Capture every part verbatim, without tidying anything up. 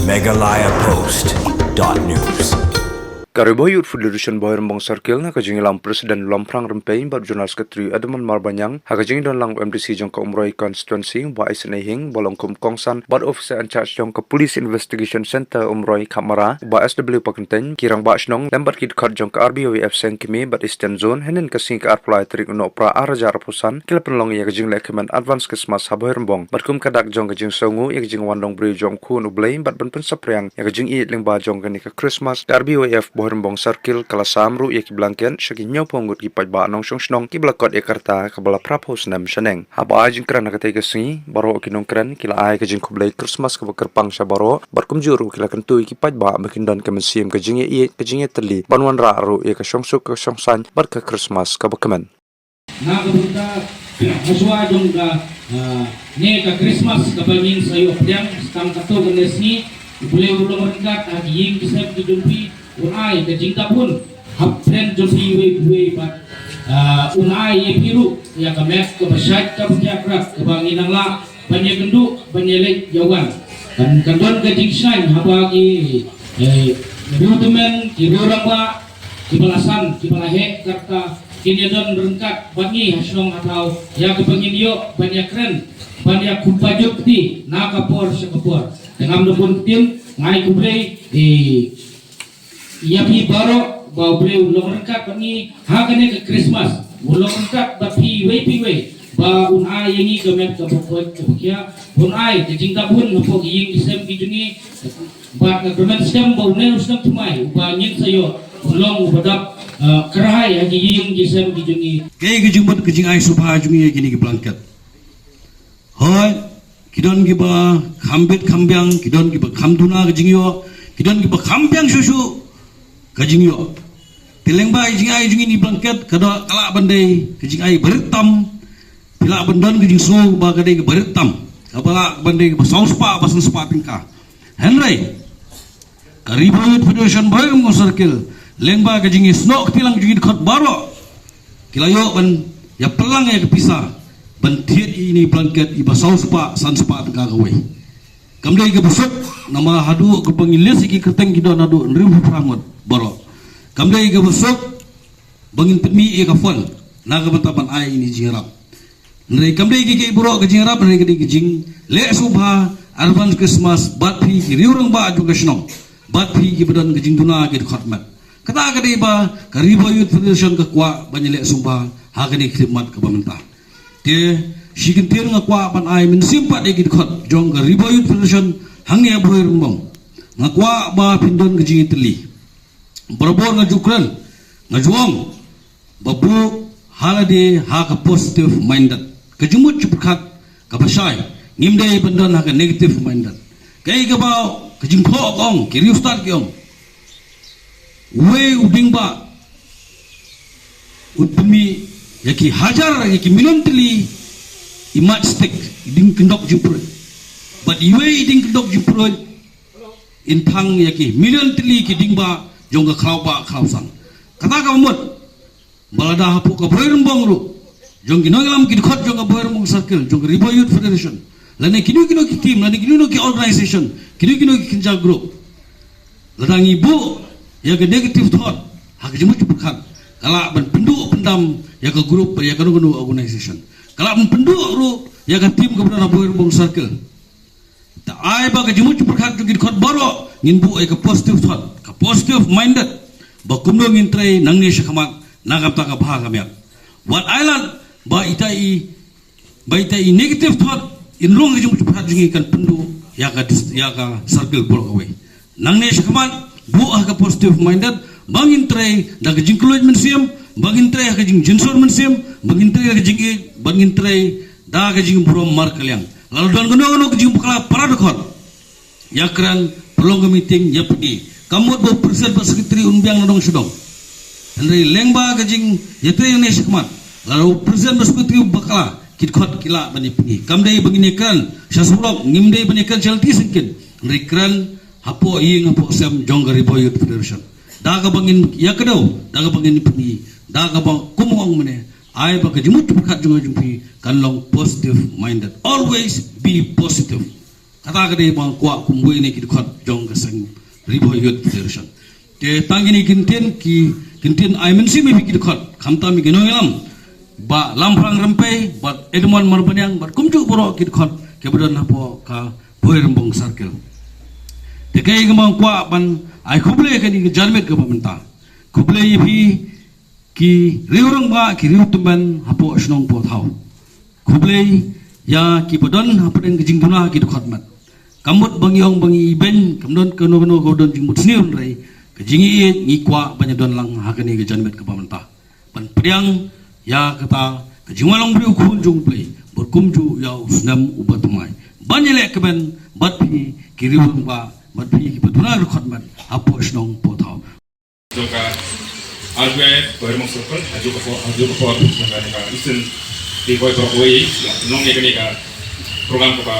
Meghalaya Post dot news. Ka Ri Bhoi Youth Federation Bhoirymbong Circle, na ka jingïalam President Longphrang Rympei bad General Secretary Edmund Marbaniang, ha ka jingdon lang u M D C jong ka Umroi Constituency, Bah Isynei Hing, ba long kum kongsan bad officer in charge jong ka Police Investigation Centre Umroi Khamara, Bah S W Pakyntein, ki rangbah shnong lem bad ki dkhot jong ka R B Y F Seng Kmie bad Eastern Zone, hynnin ka sngi ka arphew lai tarik u Nohprah ar hajar arphew san, ki la pynlong ïa ka jinglehkmen Advance Christmas ha Bhoirymbong bad kum ka dak jong ka jingsngewnguh ïa ka jingwan long briew jong U Khun U Blei bad ban pynsaphriang ïa ka jingïeit lyngba jong kane ka Christmas, ka R B Y F Bhoirymbong Circle ka la sam ruh ïa ki blanket sha ki hynñiewphew ngut ki paidbah nongshong shnong kiba la kot ïa ka rta kaba la phraphew snem shaneng. Haba ai jingkren ha katei ka sngi, baroh ki nongkren ki la ai ka jingkhublei Christmas kaba kyrpang sha baroh bad kumjuh ruh ki la kyntu ïa ki paidbah ba kin don ka mynsiem ka jingïeit, ka jingïatylli, ban wanrah ruh ïa ka shongsuk ka shongsaiñ bad ka Christmas kaba kmen. Na ka bynta ha shuwa jong ka, ah, ne ka Christmas kaba ngin sa ïoh pdiang, tang katto katne sngi, U Blei u long ryngkat ha ki ïing ki sem ki jong phi, un ai ka jingdap hun hapdeng jong phi iwei pa iwei bad, ah, un ai ïa phi ruh ïa ka met kaba shait kaba thiah krat kaba ngin nang lah ban ïakynduh ban ïaleit ïawan. Kan, kan don ka jingshngaiñ haba ki, eh, riew tymmen, ki riew rangbah kiba la san, kiba la heh ka rta, kin ïadon ryngkat bad ngi ha shnong ha thaw ïa kaba ngin ïoh ban ïakren, ban ïakynduh kti na ka por sha ka por. Te ngam da bun ktien, nga ai khublei, eh, ïa phi baroh ba U Blei u long ryngkat bad ngi ha kane ka Christmas, u long ryngkat bad phi iwei pa iwei, ba un ai ïa ngi ka met kaba koit kaba khiah, un ai ka jingdap hun hapoh ki ïing ki sem ki jong ngi, bad ka kyrmen skhem ba une u snem thymmai uba ngin sa ïoh u long uba dap, eh, kyrhai ha ki ïing ki sem ki jong ngi. Kaei ka jingmut ka jingai sngewbha jong ngi ïa kine ki blanket? Hooid, ki don kiba kham bit kham biang, ki don kiba kham duna ka jingïoh, ki don kiba kham biang shuh shuh ka jingïoh. Te lyngba ka jingai jong ngi ïa kine ki blanket, ka don, ka lah ban dei ka jingai barit tam, phi lah ban don ka jingsngew ba ka dei ka barit tam, kaba lah ban dei kaba saw spah ba san spah tyngka. Hynrei ka Ri Bhoi Youth Federation Bhoirymbong Circle, lyngba ka jingïasnoh kti lang jong ngi dkhot baroh, ki la ïoh ban ïapyllait ïa ka pisa ban thied ïa ine i blanket iba saw spah san spah tyngka kawei. Kam dei kaba suk, namar haduh kaba ngi list ïa ki kyrteng ki don haduh hynriewphew phra ngut baroh. Kam dei kaba suk ba ngin pynmih ïa ka fund na ka bynta ban ai ïa ine i jingïarap. Hynrei kam dei kiei kiei baroh ka jingïarap, hynrei ka dei ka jingleh sngewbha advance Christmas bad phi ki riew rangbah jong ka shnong, bad phi kiba don ka jingduna ki dkhot met. Kata ka dei ba ka Ri Bhoi Youth Federation ka kwah ban ïaleh sngewbha ha kane ka khyllipmat kaba mynta. Te shi kyntien nga kwah ban ai mynsiem pat ïa ki dkhot jong ka Ri Bhoi Youth Federation hangne ha Bhoirymbong. Nga kwah ba phin don ka jingïatylli. Barabor nga ju kren, nga ju ong ba buh ha lade ha ka positive minded. Ka jingmut jingpyrkhat kaba shai, ngim dei ban don ha ka negative minded. Kaei kaba ka jingthoh ka ong, ki riewstad ki ong, uwei u dieng ba u pynmih ïa ki hajar, ïa ki million tylli i matchstick, i dieng kyndok jingpyrkhat. Bad iwei i dieng kyndok jingpyrkhat in thang ïa ki million tylli ki dieng ba jong ka khlaw ba khlaw san. Kata ka mut ba lada hapoh ka Bhoirymbong ruh, jong ki nongïalam ki dkhot jong ka Bhoirymbong Circle, jong ka Ri Bhoi Youth Federation, lane kino kino ki team, lane kino kino ki organization, kino kino ki kynja group, lada ngi buh ïa ka negative thought ha ka jingmut jingpyrkhat, ka lah ban pynduh pyndam ïa ka group, ïa kano kano organization. Ka lah ban pynduh ruh ïa ka team kaba don ha Bhoirymbong Circle. Te ai ba ka jingmut jingpyrkhat jong ki dkhot baroh ngin buh ïa ka positive thought, ka positive minded, ba kumno ngin trei nangne shakhmat na ka bynta ka bha ka miat. Wat ai lad ba ita i, ba ita i negative thought in rung ha ka jingmut jingpyrkhat jong ngi, kan pynduh ïa ka dis-, ïa ka circle baroh kawei. Nangne shakhmat buh ha ka positive minded, ba ngin trei da ka jingkylluid mynsiem, ba ngin trei ha ka jingjynjar mynsiem, ba ngin trei da ka jingïeit, ba ngin trei da ka jingburom markylliang. Lada don kano kano ka jingbakla para dkhot, ïakren, pynlong ka meeting, ïapeit. Kam mut ba u president bad secretary un biang na dong sha dong. Hynrei lyngba ka jingïatrei nangne shakhmat, lada u president bad secretary u bakla, ki dkhot ki lah ban ïapeit. Kam dei ba ngin ïakren sha surok, ngim dei ban ïakren sha lynti syngkien. Hynrei kren hapoh ïing hapoh sem jong ka Ri Bhoi Youth Federation. Da kaba ngin ïakdew, da kaba ngin ïapeit, da kaba kum u ong mynne, ai ba ka jingmut jingpyrkhat jong nga jong phi kan long positive minded. Always be positive. Kata ka dei ba nga kwah kumwei na ki dkhot jong ka seng Ri Bhoi Youth Federation. Te tang kine ki ktien, ki ktien ai mynsiem ïa phi ki dkhot, khamtam ïa ki nongïalam Bah Lamphrang Rympei bad Edmond Marbaniang bad kumjuh baroh ki dkhot kiba don hapoh ka Bhoirymbong Circle. Te kaei kaba nga kwah ban ai khublei ïa kane ka janmiet kaba mynta. Khublei ïa phi ki riew rangbah, ki riew tymmen hapoh shnong Pawthaw. Khublei ïa kiba don hapdeng ka jingduna ki dkhot met. Kam mut ba ngi ong ba ngi ibeiñ, kam don kano kano kaba don jingmut sniew, hynrei ka jingïeit ngi kwah ban ïa don lang ha kane ka janmiet kaba mynta ban pdiang ïa kata ka jingwan long briew khun jong U Blei bad kumjuh ïa u snem uba thymmai ban ïaleh kmen bad phi ki riew rangbah bad phi kiba duna ki dkhot met hapoh shnong Pawthaw. Jong ka R B I Bhoirymbong Circle, ha kajuh ka por, ha kajuh ka por jong kane ka Eastern Ri Bhoi Parkway, la pynlong ïa kane ka program kaba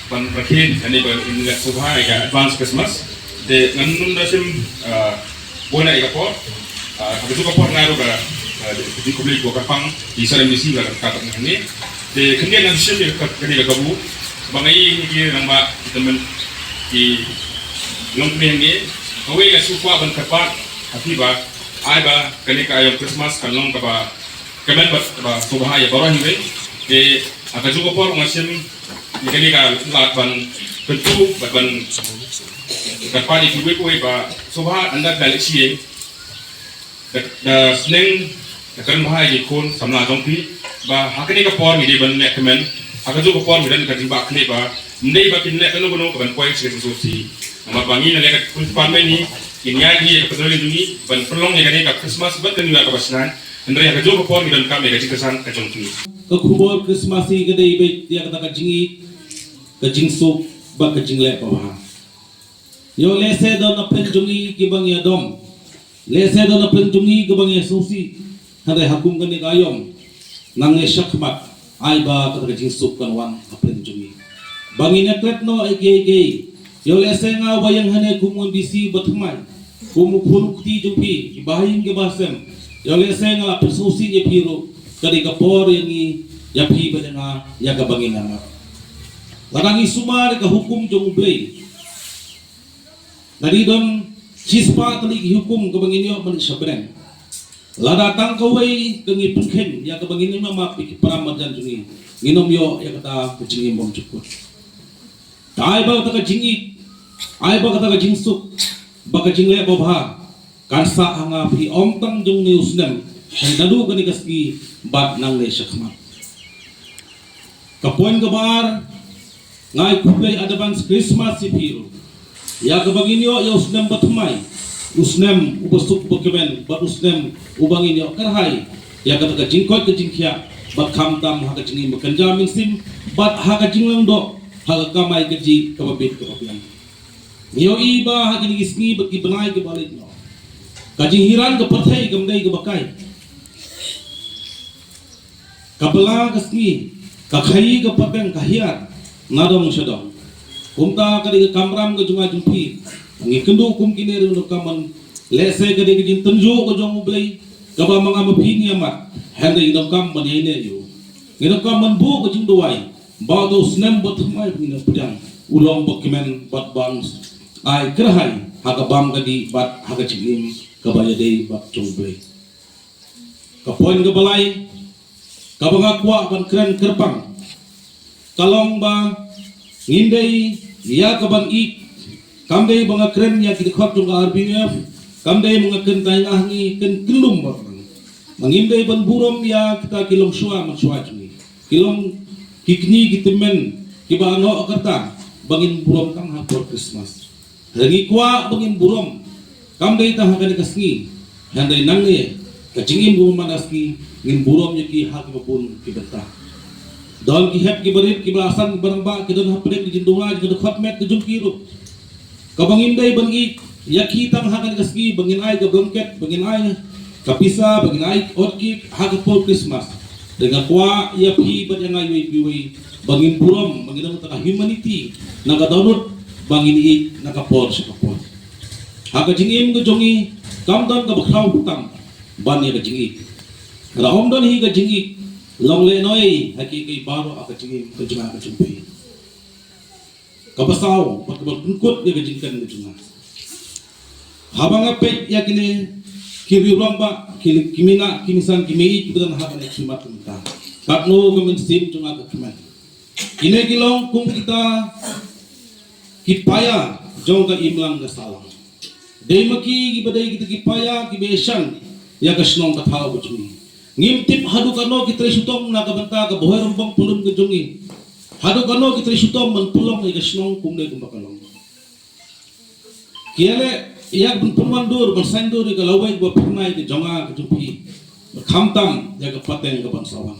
ban rakhe kane ba ngin leh sngewbha ïa ka advance Christmas. Te ngan ym da shim, ah, bun ïa ka por, ah, ha kajuh ka por nga ruh ka, ah, ka jingkhublei ko ka pang ki sar M D C la ka kat ngan ne. Te khyndiat ngan shim ïa ka, kane ka kabu ba nga ïohi ki rangbah ki tymmen ki longkmie hangne. Kawei nga shu kwah ban kyrpad ha phi ba ai ba kane ka aïom Christmas kan long kaba kmen bad kaba sngewbha ïa baroh hynrei. Te ha kajuh ka por nga shim ïa kane ka lad ban kyntu bad ban kyrpad ïa kiwei kiwei ba sngewbha ynda ka leit sha ïing. Da, da sneng, da kren bha ïa ki khun samla jong phi ba ha kane ka por ngi dei ban leh kmen, ha kajuh ka por ngi don ka jingbakla ba ym dei ba kin leh kano kano kaban poi sha ka jingsngewsih. Namar ba ngi na leh ka principal mei ngi, kin ïaid ngi ïa ka pynlong jong ngi ban pynlong ïa kane ka Christmas bad ka New Year kaba shngaiñ. Hynrei ha kajuh ka por ngi donkam ïa ka jingkyrshan ka jong phi. Ka khubor Christmas hi ka dei beit ïa kata ka jingïeit, ka jingsuk bad ka jingleh babha. Ïoh lehse don na pdeng jong ngi kiba ngi ïadom. Lehse don na pdeng jong ngi kiba ngi ïasngewsih. Hynrei ha kum kane ka aïom, nang ïa shakhmat, ai ba kata ka jingsuk kan wan ha pdeng jong ngi. Ba ngin ïaklet noh ïa kiei kiei. Ïoh lehse nga uba ïeng hangne kum u M D C ba thymmai, kum u khun u kti jong phi, kiba ha ïing kiba ha sem. Ïoh lehse nga la pynsngewsih ïa phi ruh, ka dei ka por ïa ngi, ïa phi bad ïa nga, ïa kaba ngin ïamat. Lada ngi sumar ïa ka hukum jong U Blei, lada don shispah tylli ki hukum kaba ngin ïoh ban sha bneng. Lada tang kawei ka ngi pynkheiñ ïa kaba ngin ïoh map ïa ki para marjan jong ngi, ngin ym ïoh ïa kata ka jingim bymjukut. Te ai ba kata ka jingïeit, ai ba kata ka jingsuk, ba ka jingleh babha kan sah ha nga phi ym tang jong une u snem, hynrei naduh kane ka sngi bad nangne shakhmat. Ka point kaba ar, nga ai khublei advance Christmas ïa phi ruh. Ïa kaba ngin ïoh ïa u snem ba thymmai, u snem uba suk uba kmen, bad u snem uba ngin ïoh kyrhai ïa kata ka jingkoit ka jingkhiah, bad khamtam ha ka jingim ba kynja mynsiem, bad ha ka jinglong doh ha ka kamai kajih kaba bit kaba biang. Ngi ïohi ba ha kine ki sngi bad ki bnai kiba leit noh, ka jinghiar ka pyrthei kam dei kaba kai. Ka bylla ka sngi, ka khaii ka pateng ka hiar na dong sha dong. Kumta ka dei ka kamram ka jong nga jong phi, ngi kynduh kum kine ruh ngi donkam ban, lehse ka dei ka jingtynjuh ka jong U Blei kaba ma nga ma phi ngi ïamat, hynrei ngi donkam ban ïaineh ïa u. Ngi donkam ban buh ka jingduwai ba uto u snem ba thymmai ba ngin ïa pdiang u long ba kmen bad ban ai kyrhai ha ka bam ka dih bad ha ka jingim kaba ïadei bad jong U Blei. Ka point kaba lai kaba nga kwah ban kren kyrpang ka long ba ngim dei ïa kaban ïeit. Kam dei ba nga kren ïa ki dkhot jong ka R B Y F, kam dei ba nga kren tang ïa ngi, kren kyllum bad ngi. Ba ngim dei ban burom ïa kita ki longshuwa manshuwa jong ngi, ki long ki kñi ki tymmen kiba noh ka rta, ba ngin burom tang ha por Christmas. Hynrei ngi kwah ba ngin burom, kam dei tang ha kane ka sngi, hynrei nangne ka jingim kaba man la ka sngi ngin burom ïa ki ha kaba bun ki bynta. Don ki hep ki barit kiba la san kiba rangbah ki don hapdeng ki jingduna jong ka dkhot met ka jong ki ruh. Kaba ngim dei ban ïeit ïa ki tang ha kane ka sngi ba ngin ai ka blanket, ba ngin ai ka pisa, ba ngin ai ot kit ha ka por Christmas. Te nga kwah ïa phi bad ïa nga iwei pa iwei ba ngin burom, ba ngin don kata ka humanity na ka dohnud, ba ngin ïeit na ka por sha ka por. Ha ka jingim ka jong ngi kam don kaba khraw tam ban ïa ka jingïeit. Lada ym don hi ka jingïeit, long lehnoh ei ha kiei kiei baroh ha ka jingim ka jong nga ka jong phi. kaba saw bad kaba pynkut ïa ka jingkren ka jong nga. Haba nga peit ïa kine ki riew rangbah, ki, ki mei na, ki mei san, ki mei ïeit kiba don ha kane ka khmat mynta, katno ka mynsiem jong nga ka kmen. Kine ki long kum kita ki paia jong ka imlang ka sahlang. Dei ma ki kiba dei kita ki paia kiba ïashan ïa ka shnong ka thaw ka jong ngi. Ngim tip haduh katno ki trei shitom na ka bynta ka bhoi rymbong pynlong ka jong ngi. Haduh katno ki trei shitom ban pynlong ïa ka shnong kumne kumba ka long. Ki ïaleh ïa ka ban pynwandur, ban saiñdur ïa ka lawei kaba phyrnai ka jong nga ka jong phi, khamtam ïa ka pateng kaban sa wan.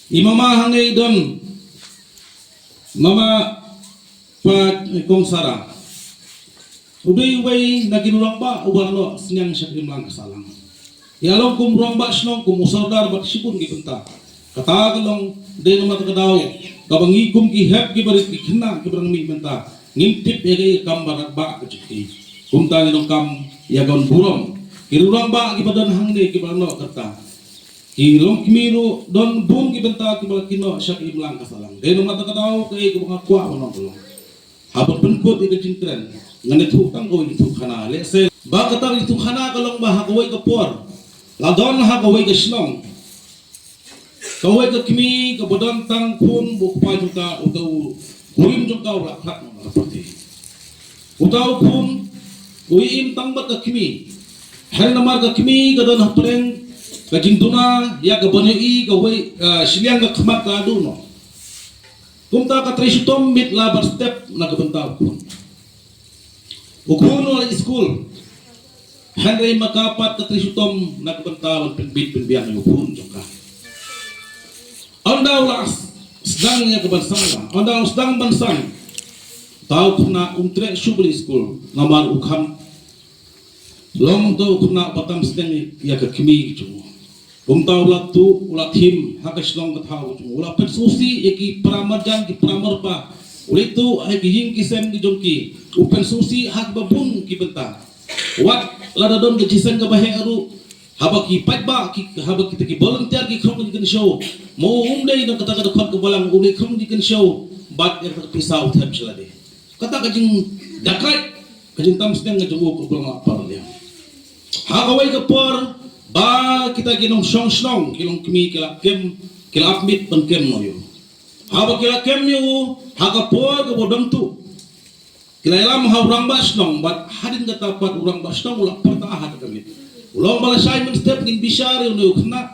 I mama hangne i don, mama pa, eh, Kong Sara. U dei uwei na ki riew rangbah uba la noh synñiang sha ka imlang ka sahlang. Ïa long kum rangbah shnong, kum u sordar bad shibun ki bynta. Kata ka long dei namar kata ka daw kaba ngi kum ki hep ki barit, ki khynnah ki ba dang mih mynta, ngim tip ïa ka kam ba rangbah ka jong ki. Kumta ngi donkam ïa ka burom. Ki riew rangbah kiba don hangne kiba la noh kata, ki longkmie ruh don bun ki bynta kiba la, ki noh sha ka imlang ka sahlang. Dei namar kata ka daw kaei kaba nga kwah ban ong ka long, haba pynkut ïa ka jingkren, ngan ïathuh tang kawei ka jingthohkhana. Lehse ba kata ka jingthohkhana ka long ba ha kawei ka por la don ha kawei ka shnong kawei ka kmie kaba don tang khun, ba u kpa jong ka, uta u kurim jong ka u la khlad noh na ka pyrthei. Uta u khun u ïa im tang bad ka kmie. Hynrei namar ka kmie ka don hapdeng ka jingduna ïa kaban ïohi kawei, eh, shiliang ka khmat ka duh noh. Kumta ka trei shitom miet la bad step na ka bynta u khun. U khun u la leit skul, hynrei ma ka pat ka trei shitom na ka bynta ban pynbit pynbiang ïa u khun jong ka. Ynda u la sdang ïa ka ban sang, ynda u sdang ban sang, uta u khynnah um treh shuh ban leit skul namar u kham long uta u khynnah ba tam sdang ïa ka kmie ka jong u. Kumta u la tuh, u la thim ha ka shnong ka thaw ka jong u, u la pynsngewsih ïa ki para marjan, ki para marpa. U la tuh ha ki ïing ki sem ki jong ki, u pynsngewsih ha kiba bun ki bynta. Wat lada don ka jingïaseng kaba heh ruh, haba ki paidbah, ki, haba kita ki volunteer ki khrong ki kynshew, ma u um dei na kata ka dkhot ka balang, u dei khrong ki kynshew bad ïa kata ka pisa u thep sha lade. Kata ka jingdakaid, ka jingtam sdang ka jong u ka bun la par liang. Ha kawei ka por ba kita ki nongshong shnong, ki longkmie ki la kem, ki la ap miet ban kem noh ïa u. Haba ki la kem ïa u ha ka por kaba u dang tuh, ki la ïalam ha u rangbah shnong, bad hadien kata pat u rangbah shnong u la pyrta ha kata ka miet. U long ba lashai mynstep ngin bishar ïa une u khynnah.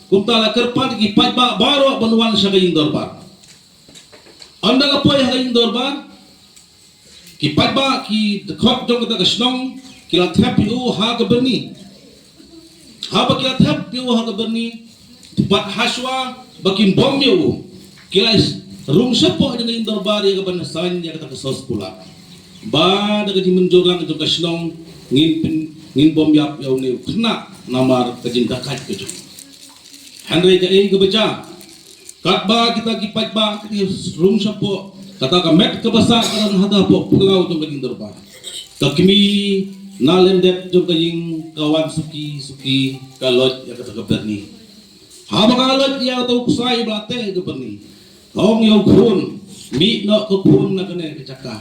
Kumta la kyrpad ïa ki paidbah baroh ban wan sha ka ïing dorbar. Ynda la poi ha ka ïing dorbar, ki paidbah, ki dkhot jong kata ka shnong, ki la thep ïa u ha ka byrni. Haba ki la thep ïa u ha ka byrni, bad hashwa ba kin bom ïa u, ki la rung shapoh jong ka ïing dorbar ïa ka ban saiñ ïa kata ka soskular, ba da ka jingmynjur lang jong ka shnong ngin pyn, ngin bom ïap ïa une u khynnah namar ka jingdakaid ka jong u. Hynrei kaei kaba jia? Katba kita ki paidbah ki rung shapoh, kata ka met kaba sah ka don hapoh phyllaw jong ka ïing dorbar. Ka kmie na lyndet jong ka ïing ka wan suki suki, ka loit ïa kata ka byrni. Haba ka loit ïa kata u ksai ba la teh ïa ka byrni, ka ong ïa u khun, mih noh ko khun na kane ka jaka.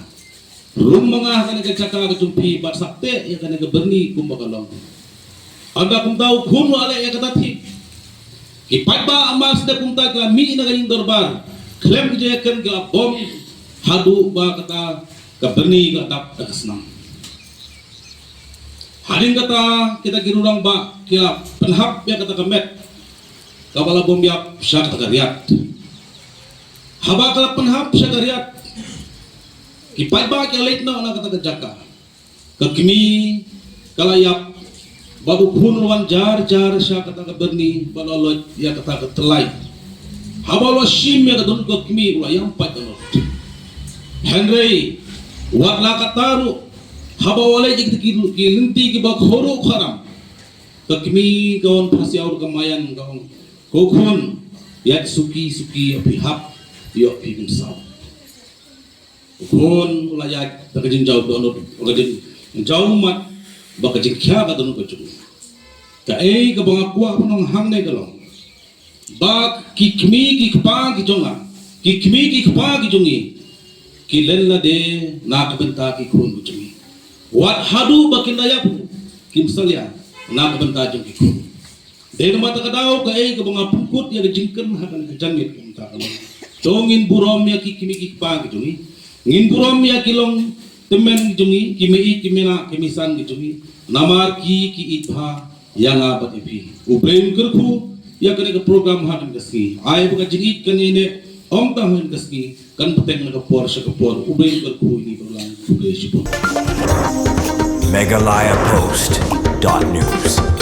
Rung ma nga ha kane ka jaka ka jong phi bad sa teh ïa kane ka byrni kumba ka long. Ynda kumta u khun u la leh ïa kata thik. Ki paidbah ha mar sdep kumta ki la mih na ka ïing dorbar, khlem ka jingïakren ki la bom haduh ba kata ka byrni ka la dap da ka snam. Hadien kata kita ki riew rangbah ki la pynhap ïa kata ka met kaba la bom ïap sha kata ka riat. Haba ka la pynhap sha ka riat, ki paidbah ki la leit noh na kata ka jaka. Ka kmie ka la ïap, bad u khun u la wan jar jar sha kata ka byrni bad u la loit ïa kata ka tyllai. Haba u la shim ïa ka dohnud ka kmie u la ïam pat dohnud. Hynrei wat la katta ruh, haba u la leit ïa kita ki, ki lynti kiba khoro kharam, ka kmie ka wan phasiaw da ka maïan, ka ong, ko khun, ïaid suki suki, ïoh phi hap, ïoh phi kynsaw. U khun u la ïaid da ka jingjaw dohnud, da ka jingjaw ummat, bad ka jingkhia ka dohnud ka jong u. Kaei kaba nga kwah ban ong hangne ka long ba ki kmie ki kpa ki jong nga, ki kmie ki kpa ki jong ngi, ki len lade na ka bynta ki khun ki jong ngi. Wat haduh ba kin da ïap ruh kim salia na ka bynta jong ki khun. Dei namar kata ka daw kaei kaba nga pynkut ïa ka jingkren ha kane ka janmiet kumta ka long, to ngin burom ïa ki kmie ki kpa ki jong ngi. Ngin burom ïa ki long tymmen ki jong ngi, ki mei ki mei na ki misan ki jong ngi. Namar ki ki ïeit bha ïa nga bad ïa phi. U Blei un kyrkhu ïa kane ka program ha kane ka sngi. Ai ba ka jingïeit kane ne ym tang ha kane ka sngi, kan bteng na ka por sha ka por. U Blei un kyrkhu ïa ngi balang. U Blei shibun. Meghalaya Post dot news.